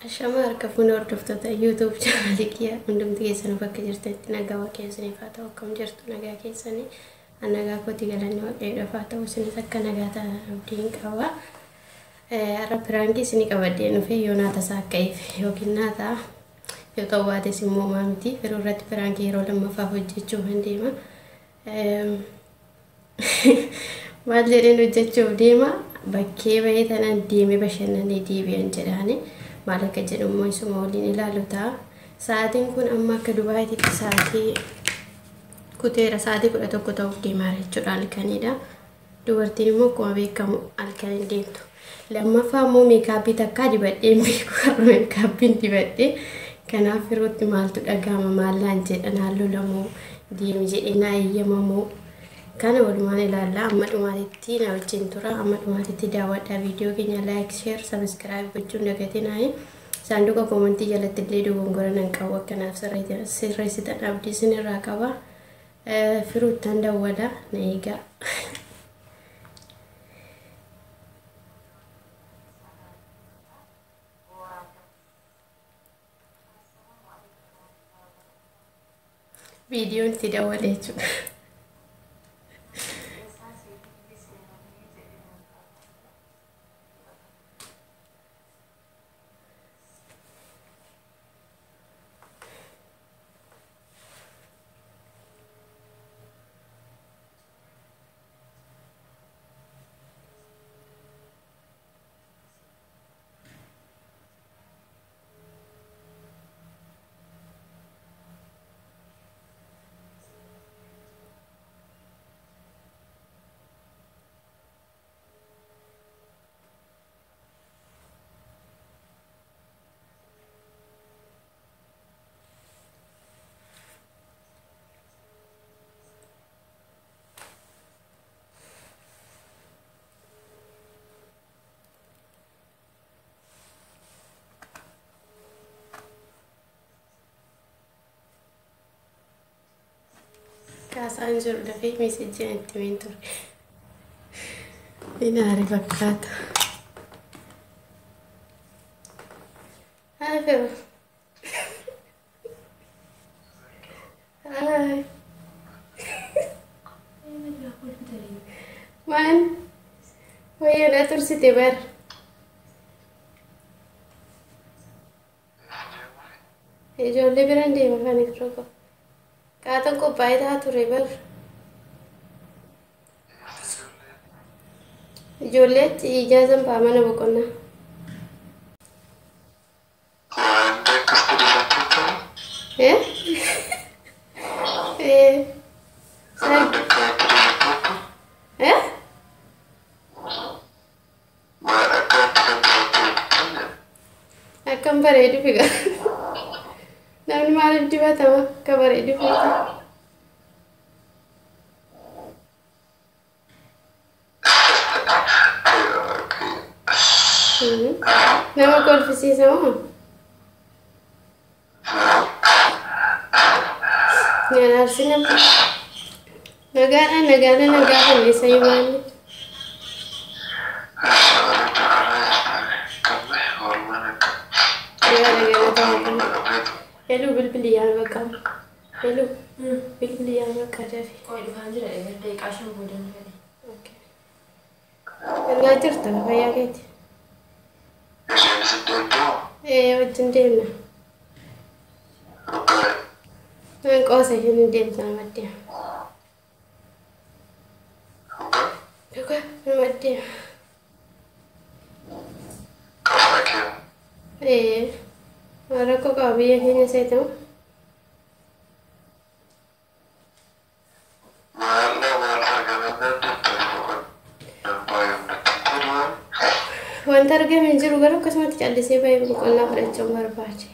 Ashama harka fuune hordoftoota YouTube chaanaalii kiyya hundumti keessanuu bakka jirtanitti nagaa waaqayyo isiniif haa ta'u. Akkam jirtu? Nagaa keessanii? An nagaa kooti, galanni waaqayyoodhaaf haa ta'u. Isinis akka nagaa ta'an abdiin qaba. Har'a prankii isinii qabadhee dhufe yoo naa tasaa akka ife yookiin naa ta'a, yoo ta'u baates immoo homaa miti. Yeroo irratti prankii yeroo lammaffaaf hojjechuuf hin deema. Maal jedheen hojjechuuf deema? Bakkee bahee tanan deemee bashannanee deebi'an jedhaani. Maal akka jedhu immoo isuma waliin ilaalu ta'a. Sa'aatiin kun amma akka Dubaayitti sa'aatii kuteera, sa'aatii 11 ta'uuf deemaa jechuudha, halkanidha. Dubartiin immoo akkuma beekamu halkan hin deemtu. Lammaffaa immoo makeupii takkaa dibadhee hin beeku, har'a makeupiin dibadhee. Kanaaf yerootti maaltu dhaga'ama, maallaan jedha, naannoo lamoo deemi jedhee naa eeyyamamoo, kana walumaan ilaalla. Amma dhumaatitti na wajjin tura, amma dhumaatitti daawwadhaa. Viidiyoo keenya like, share, subscribe gochuun dagatinaa. Saanduqa commentii jalatti illee dogongora nan qabu akkanaaf sirreessitan abdii isinirraa qaba. Firuuttan dawwala, na eegaa. Viidiyoon itti dawwale jechuudha. Kaasaan jiru, dafee messageiin itti himeen ture. Inaari fakkaata. Hi Firu. Hi. Waan wayyaa na tursite bar. Ijoollee biraan deema kan tokko. Qaatan qophaa'ee ta'a ture bar. Ijoollee achi ijaazan ba'a mana boqonnaa. Wanta akkasitti dibattu? Eh? Eh. Waan akkanatti dibattu? Eh? Waan akkanatti kan dibattu? Akkam bareedu figa. Namni maaliif dibatama? Akka bareedu figa. Nama kolfisiisa moo? Naan arsina. Nagaadhaan nagaadhaan nagaa fanneessa himaanni. Heluu, bilbilli yaa bakka. Heluu, bilbilli yaa bakka dafee. Qoy, dhufaan jira, egaa daqiiqaa 5 booda ni fedhe. Nagaa jirta, fayyaa keeti? Isheenis hin deemtuu? Ee, wajjin deemna. Nan qoosa, isheen hin deemtu, nama deema. Dhugaa, nama deema. Qofaa kee? Ee, waan rakkoo qaba biyya keenya seetamu? Maal maal argamee deemtu baay'ee natti tolu. Wanta argame hin jiru, garuu akkasumatti callisee bahee boqonnaa fudhachuun barbaade.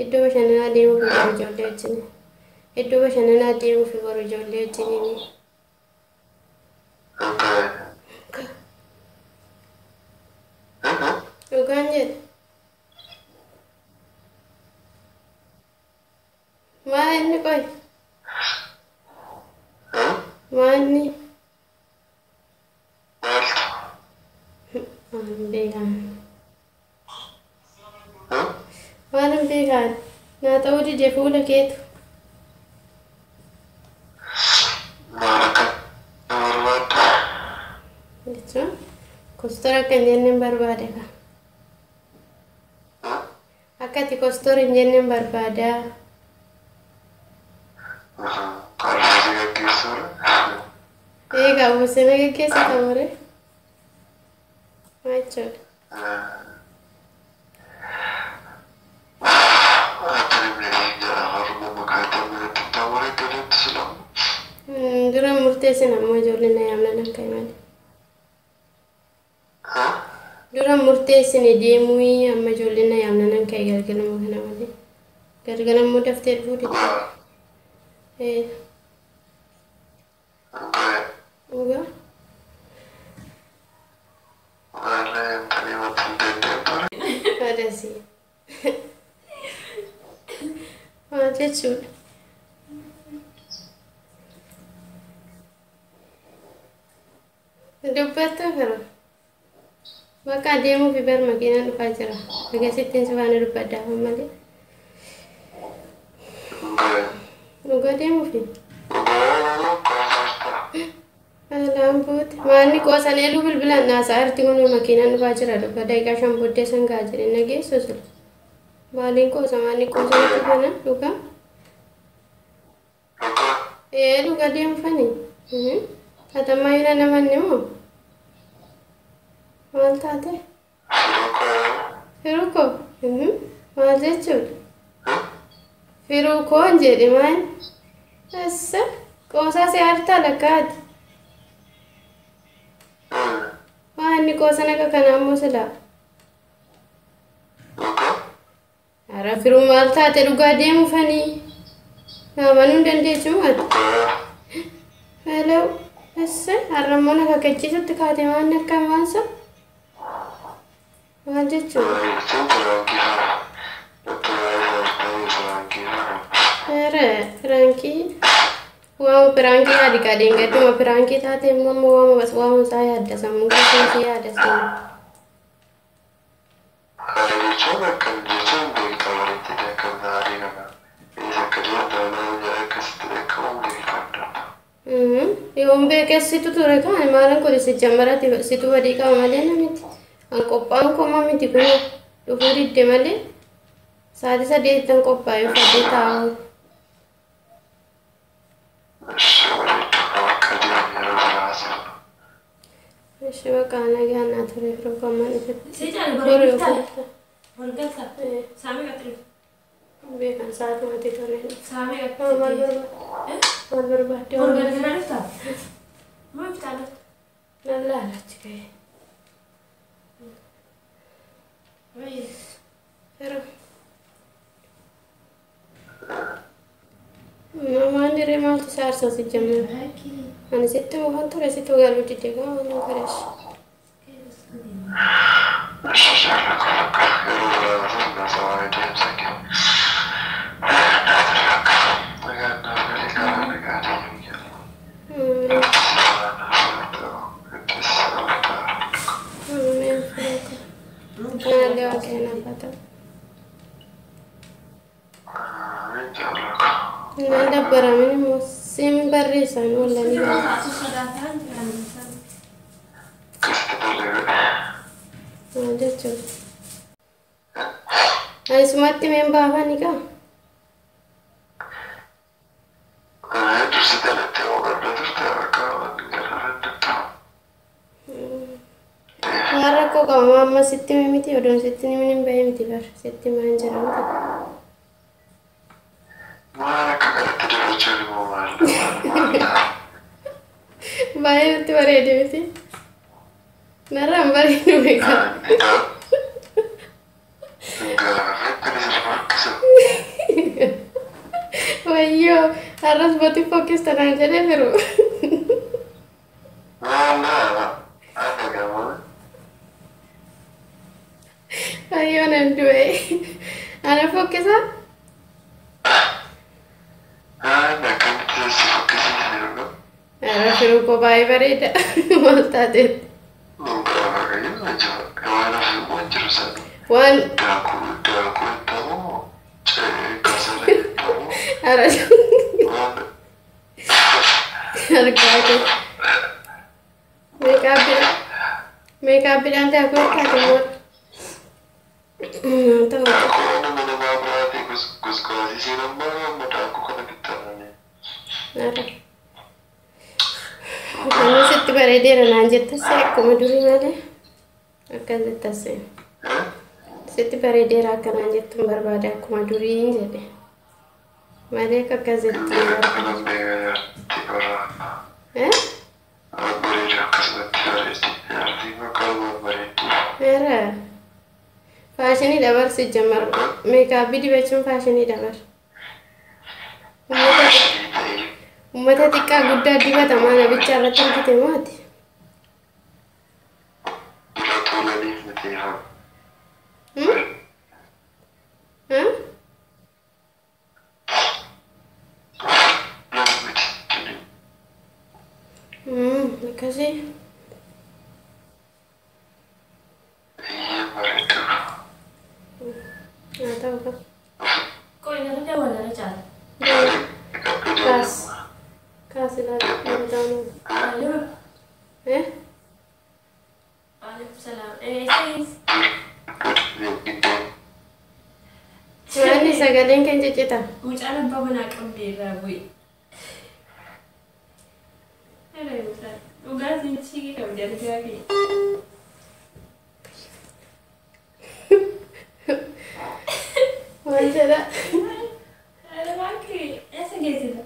Iddoo bashannanaa deemuuf boru ijoollee wajjin. Iddoo bashannanaa deemuuf boru ijoollee wajjiniini. Dhugaan jedhe. Maa inni qoy? Maa inni? Maaltu? Maan beekan. Waan hin beekaan naa ta'uu dide fuula keetu. Maal akka barbaadda? Jechuun kostora akka hin jenne hin barbaade ka. Akka ati kostora hin jenne hin barbaada. Qarshii gaggeessuudha. Eegaa buusee gaggeessa ta'ure. Maal jechuudha? Dura murteessin ammoo ijoolleen na yaamnan akka himan. Dura murteessin deemuu amma ijoolleen na yaamnan akka galgaluma kana malee. Galgalammoo daftee dhufuu didde. Dhugaa? Adasi. Maal jechuudha? Dubbattu firoo. Bakka deemuuf bar makiinaan dhufaa jira. Agasittiin si faana dubbaddaa malee. Dhugaa deemuufi. Alaan buute. Maalni qoosan eeluu bilbilaan naasaa irti kun makiinaan dhufaa jira. Dhugaa daqiiqaa 5 booddee san gahaa jedhe nageessu sila. Maaliin qoosa maalni qoosa nuti kana dhugaa? Ee dhugaa deemfani. Hatammaa yoo namanni moo? Maal taate? Firuu koo? Maal jechuudha? Firuu koo hin jedhe maal? Essa qoosaa si aartaa lakkaati. Waa inni qoosan akka kanaa immoo silaa. Ara firuu maal taate dhugaa deemufanii? Amanuu hin dandeessu maal? Hello. Essa har'a immoo na kakkachiisutti kaate waan akka maansa? Maal jechuudha? Ere piraankii waama piraankii yaadi qaadeen gadduma piraankii taate immoo amma waama bas waama isaa yaadda sammuu keessatti yaada sammuu. Yoon beekessitu ture kaan maalan kun si jammaratti situ badii qaba malee namiti. An qophaa'an koma miti kun dhufuu didde malee sa'aatii 8 qophaa'ee uffadhee taa'u. Ishi bakka nagaa naa ture firoo kammaan dhufetti. Si jaal Boru yoo bargalta. fudhata. Bargalta. Saamii qaxiri. Beekan sa'aatii mati ture. Saamii Maal qaxiri. barbaadde? Maal barbaadde? Bor galgala dhufta? Moo iftaan dhufta? Nan laalachi ga'e. Wayii. Firoo. Namaan dirree maaltu si aarsa si jammara? Ani sitti mukaan ture sitti galuu didde gaa waan gareessu. Ameen firoo koo. Kanallee waaqayyo naaf haa ta'u. Naan dabbaramin immoo siin barreessaan oolanii galu. Maal jechuudha? Ani sumatti meen baafani gaa? Waan rakkoo qaba amma sitti hime miti odoon sitti himin hin bahe miti bar sitti himaa hin jira miti. Baay'ee natti bareede miti. Narraa hin bareedu beekaa. Wayyoo har'as boti fokkista naan jedhee firu. Wayyoo nan du'e. Ana fokkisaa? Har'a firuu koo baay'ee bareeda. Maal taateetti? Waan Ara Waan argaa kee. Meekaappiidhaan meekaappiidhaan daakuu taate moo? Ta'u. Daakuu nama namaa biraati gusgaasii seenan maa amma daakuu kana bittananii. Ara. Inni sitti bareedeera naan jettase akkuma durii malee akkas jettase. Sitti bareedeera akka naan jettu hin barbaade akkuma durii hin jedhe. Malee akka akkas jettu hin barbaade. Kanan beekaa jaartii warra Eh? babbareedu akkasumatti bareeddi. Jaartiin kun akkasuma bareeddi. Era. Faashinii dabarsi jammar meekaappii dibachuun faashinii dabar. Uummata Faashinii ta'ee uummata xiqqaa guddaa dibatamaa nabicha irratti argite mooti. bira tolaniif miti ifama. Hmm? Hmm? Nama miti. Hmm, akkasii. Iyyee bareedu. Haa ta'u qaba. Qoy nama dawwalana caala. Kaas. Kaas ilaali. Nama ta'u. Aloo. Eh? Waalaikum salaam. Eessa? Manni sagaleen kan ciccita. Mucaan abbaa manaa qabdee irraa bu'e. Hello mucaan. Dhugaatiin ishee qabdee argaa kee. Maal jedha? Alamaan kee eessa geessita?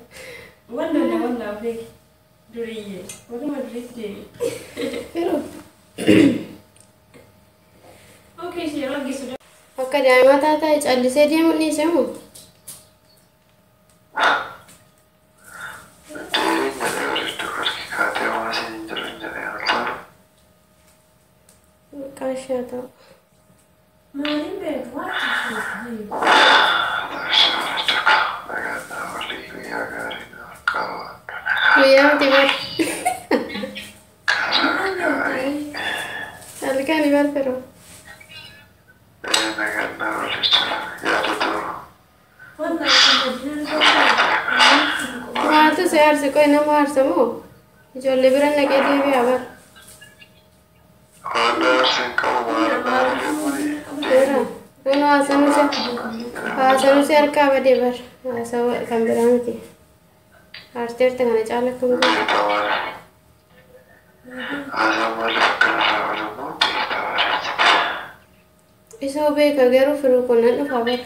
Wallola wallaa beeki. Duriyyee. Waluma duriitti deemi. Yeroo. Okay, ishee yeroo geessu. Akka daa'ima taataa callisee deemuun dhiise moo? Deebiin jedhee bareedu harki kaatee waan isin hin jiru hin jedhee altaanu. Qaashaa ta'u. Maaliin beeku waan ta'eef. Taashaa bareedu nagaan naa walii guyyaa gaarii naa qaba. Guyyaa miti bar. Karaa gaarii. Halkan bar feroo. Nagaan naa walii jira yaadatu. Wallaa Maaltu si aarse qoy nama aarsa moo? Ijoollee bira naqee deebi'aa bar. Waan aarsa hin qabu maal maal malee. Seera. Kun haasanusi harkaa badee bar. Haasawa kan biraa miti. Aarteerta kana caala akkam godhu. Beektaa maal? Haasaa maaliif akkanarraa godhamu beektaa bareedu. Isoo beeka garuu firuu kun nan dhufaa bar.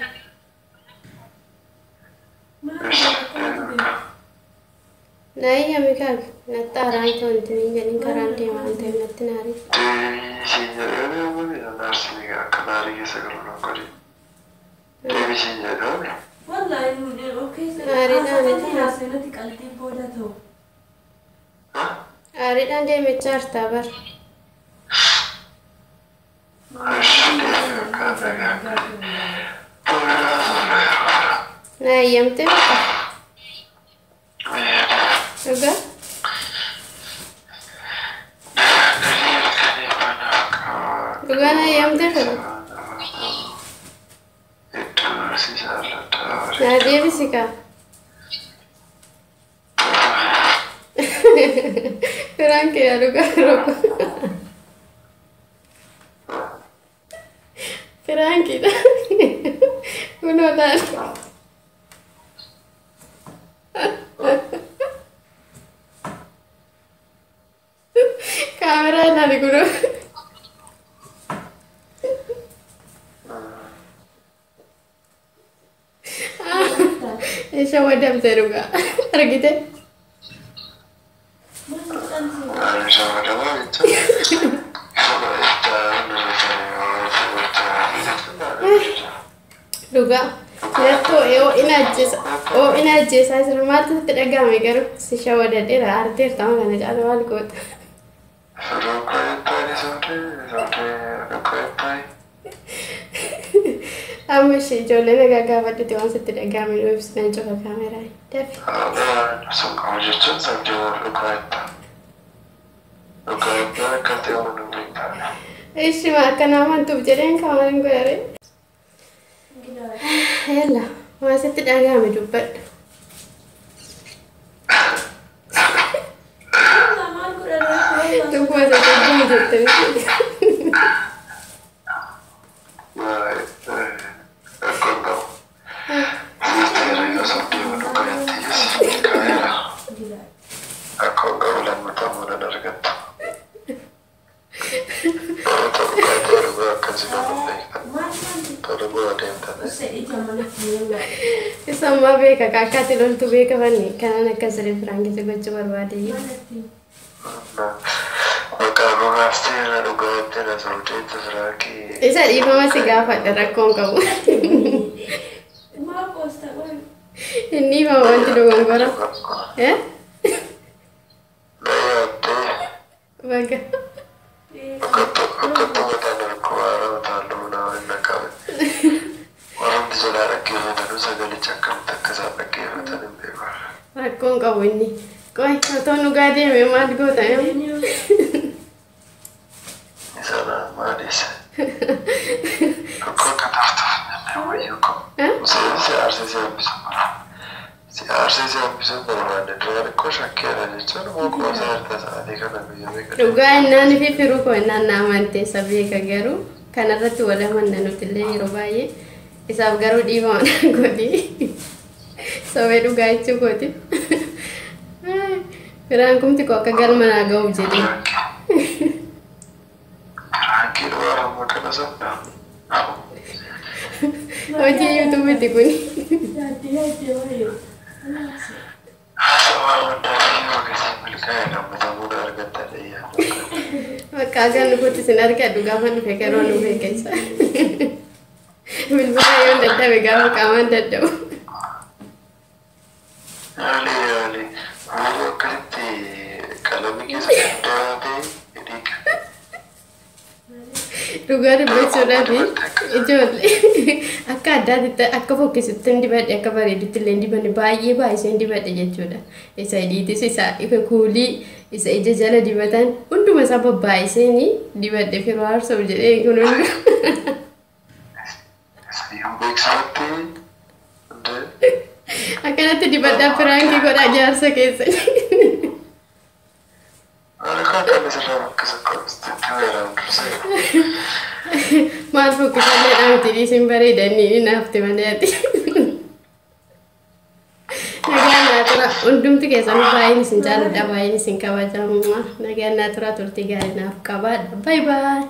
Naayyami kaabi. Natti aaraan ta'u wanti niin jedhin karaan deemaa waan ta'eef natti naarii. Deebii siin jedhee malee nan aarsini akka naarii keessa galu nan godhi. Deebii siin jedhee Wallaahi okay. Aariidhaan Haasawatti qalbii booda ta'u. Aariidhaan deemichaa artaa bar. Naayyamtee bakka. Dhugaa? Dhugaa naayyamtee fedhu. Naa deebisi kaa. Firaan kee yaa dhugaa firoo. Firaan keedha. Kunoo laal. Kaameraa ilaali kunoo. Isa wadamte dhugaa. Argite? Dhugaa. Natti yoo ina ajjeesa oo ina ajjeesaa jira maaltu sitti dhagahame garuu si shawadadheera aarteerta amma kana caala maal goota. Amma ishee ijoollee nagaa gaafadhuti waan sitti dhagahame nu ibsinan cufa kaameraa. Dafi. Ishi ma akka nama amantuuf jedheen kaamaaleen godhare. Yalla waan sitti dhagahame dubbadhu. jettanii. Rakkoon qabu. Sisteera yoo sobdee dhugaa jettee kaa'eera. Rakkoon qabu lammataa nan argattu. Dhugaa akkasii nama beektan. Tola deemtan. Isa ammaa beeka akkaatti loltu beeka fanni kanan akka siree firaankii gochuu barbaade. Maqaa gogaastee dhugaa jettee na sobdeetta firaankii. Isa dhiifama si gaafadha rakkoon qabu. Inni dhiifama wanti dogongora. Na yaaddee. Baga. Akkattu mataan harkoo haara mataan luunaa waliin naqame. Warrumti jalaa dhaggeeffatanuu sagalicha akkamitti akka isaan dhaggeeffatan hin beeku. Rakkoon qabu inni. Qoy otoo dhugaa deeme maal goota? Isana maalis. Rakkoo akka taaftuuf jennee wayyuu ko. Si aarsee si hambisuu bara. Si aarsee si hambisuu barbaanne duraan koo shakkeera jechuun moo qoosa harka sa'aatii kana biyya beeka. Dhugaa innaan fi firuu koo innaan na amante isa beeka garuu kanarratti wal amanna nuti illee yeroo baay'ee isaaf garuu dhiifama na godhi. Sobee dhugaa jechuu kooti. Firaan kumti koo akka galma naa ga'uuf jedhee. Firaankii dhugaa amma kana sabda. Hojii yuutuubiiti kuni. Haasawaa hundaa fi akkasii milkaa'e lammatamuu argattadha yaaddu. Bakka agaan nuti isin argadhu gaafa dhufe garuu nu beeka isa. Bilbila yoon dadhabe gaafa qaamaan dadhabu. Yaali yaali maali akkasitti qalamii keessa guddaa ta'e dhiiga. Dhugaa dubbachuudhaaf ijoollee akka addaatti akka fokkisutti hin dibadhe akka bareedutti illee hin dibanne baay'ee baay'isee hin dibadhe jechuudha. Isa hidhiitis isa kuulii isa ija jala dibatan hunduma isaa babbaayiseen dibadhe firoo aarsuuf jedhee kun hundi. Yoo beeksisatti Akkanatti dibadhaa firaankii godhaa jaarsa keessan. Harka kan asirraa fokkisa qoomiste weeraan dursee. Maal fokkisallee dhaamti dhiisin bareedanii ni naafte malee ati. Nagaan naa tura hundumti keessan baay'een isin jaalladha baay'een isin kabajamu. Nagaan naa tura turtii gaarii naaf qabaadha. Bye bye.